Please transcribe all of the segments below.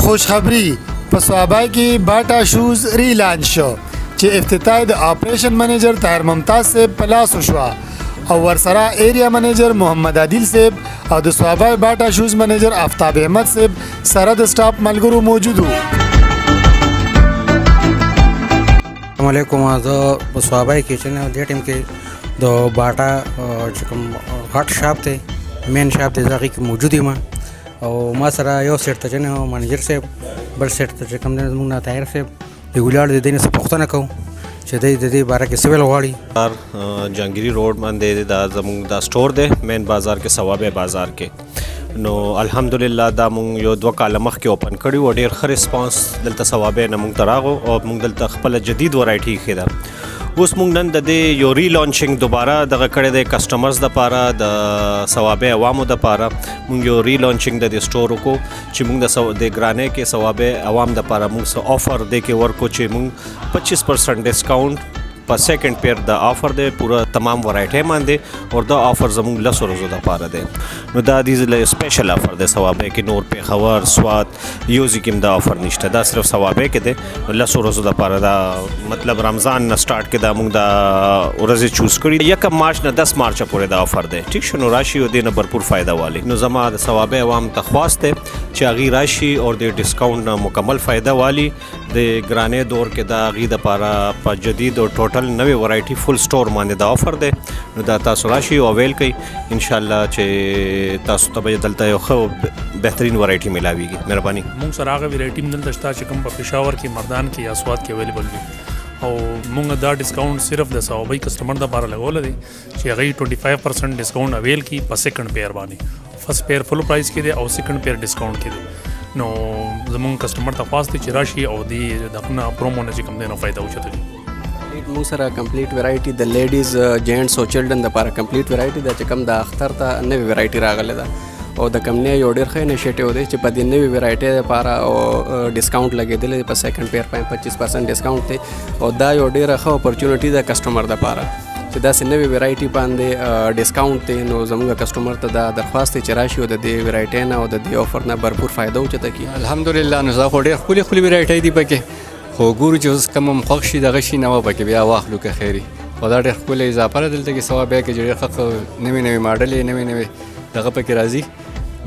خوشخبری په صوابۍ کې باټا شوز relaunch شو، چې افتتاح د operation manager طاهر ممتاز صاحب په لاس وشوه او ورسره area manager محمد عادل صاحب او د صوابۍ باټا شوز منیجر آفتاب احمد صاحب سره د staff ملګرو موجود وو. السلام علیکم. زه په صوابۍ کې چې دې ټیم کې د باټا چې کوم غټ shop دی، main shop دی، زه هغې کې موجود یم او ما سره یو سیټ ته چې منیجر صاحب، بل سیټ ته چې کوم دی زموږ نه طاهر صاحب دی ولاړ دی. دی نه څه پوښتنه کوو چې دی د دې باره کې څه ویل غواړي. جهانګیري روډ باندې دا زموږ دا store دی، main بازار کې، صوابۍ بازار کې. نو الحمدلله دا مونږ یو 2 کاله مخکې open کړی و. ډېر ښه response دلته صوابۍ نه مونږ ته راغو او مونږ دلته خپله جدید ورایټي ایښې ده. اوس مونږ نن د دې یو relaunching دوباره دغه کړی دی. customers د پاره، د صوابۍ عوامو د پاره مونږ یو relaunching د دې store وکړو، چې مونږ د ګرانۍ کې صوابۍ عوام د پاره مونږ څه offer دی کې ورکو، چې مونږ 25% discount په second pair د offer دی، پوره تمام ورایټي باندې، او دا offer زموږ 10 ورځو د پاره دی. نو دا د special offer دی صوابۍ کې. نور پیښور، سوات یو ځای کې دا offer نشته، دا صرف صوابۍ کې دی. 10 ورځو د پاره دا، مطلب رمضان نه سٹارټ کې دا موږ دا ورځې choose کړي. 1 مارچ نه 10 مارچ پورې دا offer دی. ټیک شو؟ نو راشي او دې نه بھرپور فائدہ والي. نو زما د صوابۍ عوام ته خواست دی چې هغوی راشي او د discount نه مکمل فائدہ والي. د ګرانې دور کې دا هغوی د پاره په جدید او total نوې variety full store باندې دا offer دی. نو دا تاسو راشي او ویل کوي، ان شاء الله چې تاسو ته به دلته یو ښه بهترین ورایټي ملاويږي. مهرباني. مونږ سره هغه ورایټي هم دلته شته چې کوم په پېښور کې، مردان کې یا سوات کې available وي، او مونږ دا discount صرف د صوابۍ customer لپاره لګول دی، چې هغه 25% discount avail کی په second pair باندې. First pair full price کې دی او second pair discount کې دی. نو زمونږ customer ته خواست دی چې راشي او دی د خپل پرومو نه چې کوم دی نو فائدہ اوچته کړي. موږ سره complete variety د ladies، gents او children د لپاره complete variety ده، چې کوم د اختر ته نوې ورایټي راغلې ده، او د کمپنۍ یو ډېر ښه initiative دی چې په دې نوې ورایټي لپاره او discount لګېدلی دی. په second pair باندې 25% discount دی، او دا یو ډېره ښه opportunity ده customer لپاره چې داسې نوې ورایټي باندې discount دی. نو زموږ customer ته دا درخواست دی چې راشي او د دې ورایټي نه او د دې offer نه بھرپور فایده اوچته کړي. الحمدلله. نو دا خو ډېر ښکلي ښکلي ورایټي دي پکې، خو ګورو چې اوس کوم هم خوښ شي دغه شي نه پکې بیا واخلو که خیري. خو دا ډېر ښکلې اضافه ده دلته کې صوابۍ کې، چې ډېر ښه نوې نوې ماډلې، نوې نوې دغه پکې راځي.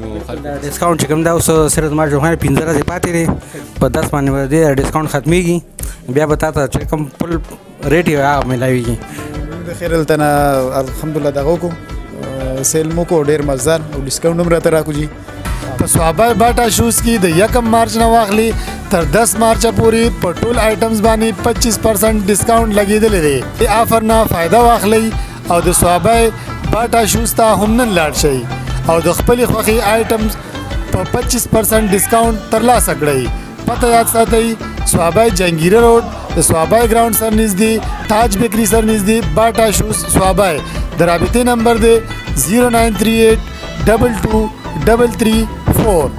نو خلک discount چې کوم دا اوس صرف زما جوهر 5 ورځې پاتې دی. په 10 باندې به دې discount ختمېږي، بیا به تا ته چې کوم full rate یې هغه ملاویږي. د خیر دلته نه الحمدلله دغه وکړو، sale مو کو، ډېر مزدار او discount هم راته راکړو جي. په صوابۍ باټا شوز کې د 1 مارچ نه واخلي تر 10 مارچ پورې په ټول items باندې 25% discount لګېدلی دی. دې offer نه فائدہ واخلئ او د صوابۍ باټا شوز ته هم نن لاړ شئ او د خپلې خوښې items په 25% discount ترلاسه کړئ. پته یاد ساتئ، صوابۍ جهانګیره روډ، د صوابۍ ګراوند سره نږدې، تاج بیکری سره نږدې، باټا شوز صوابۍ. د رابطې نمبر دی 0938 22 334.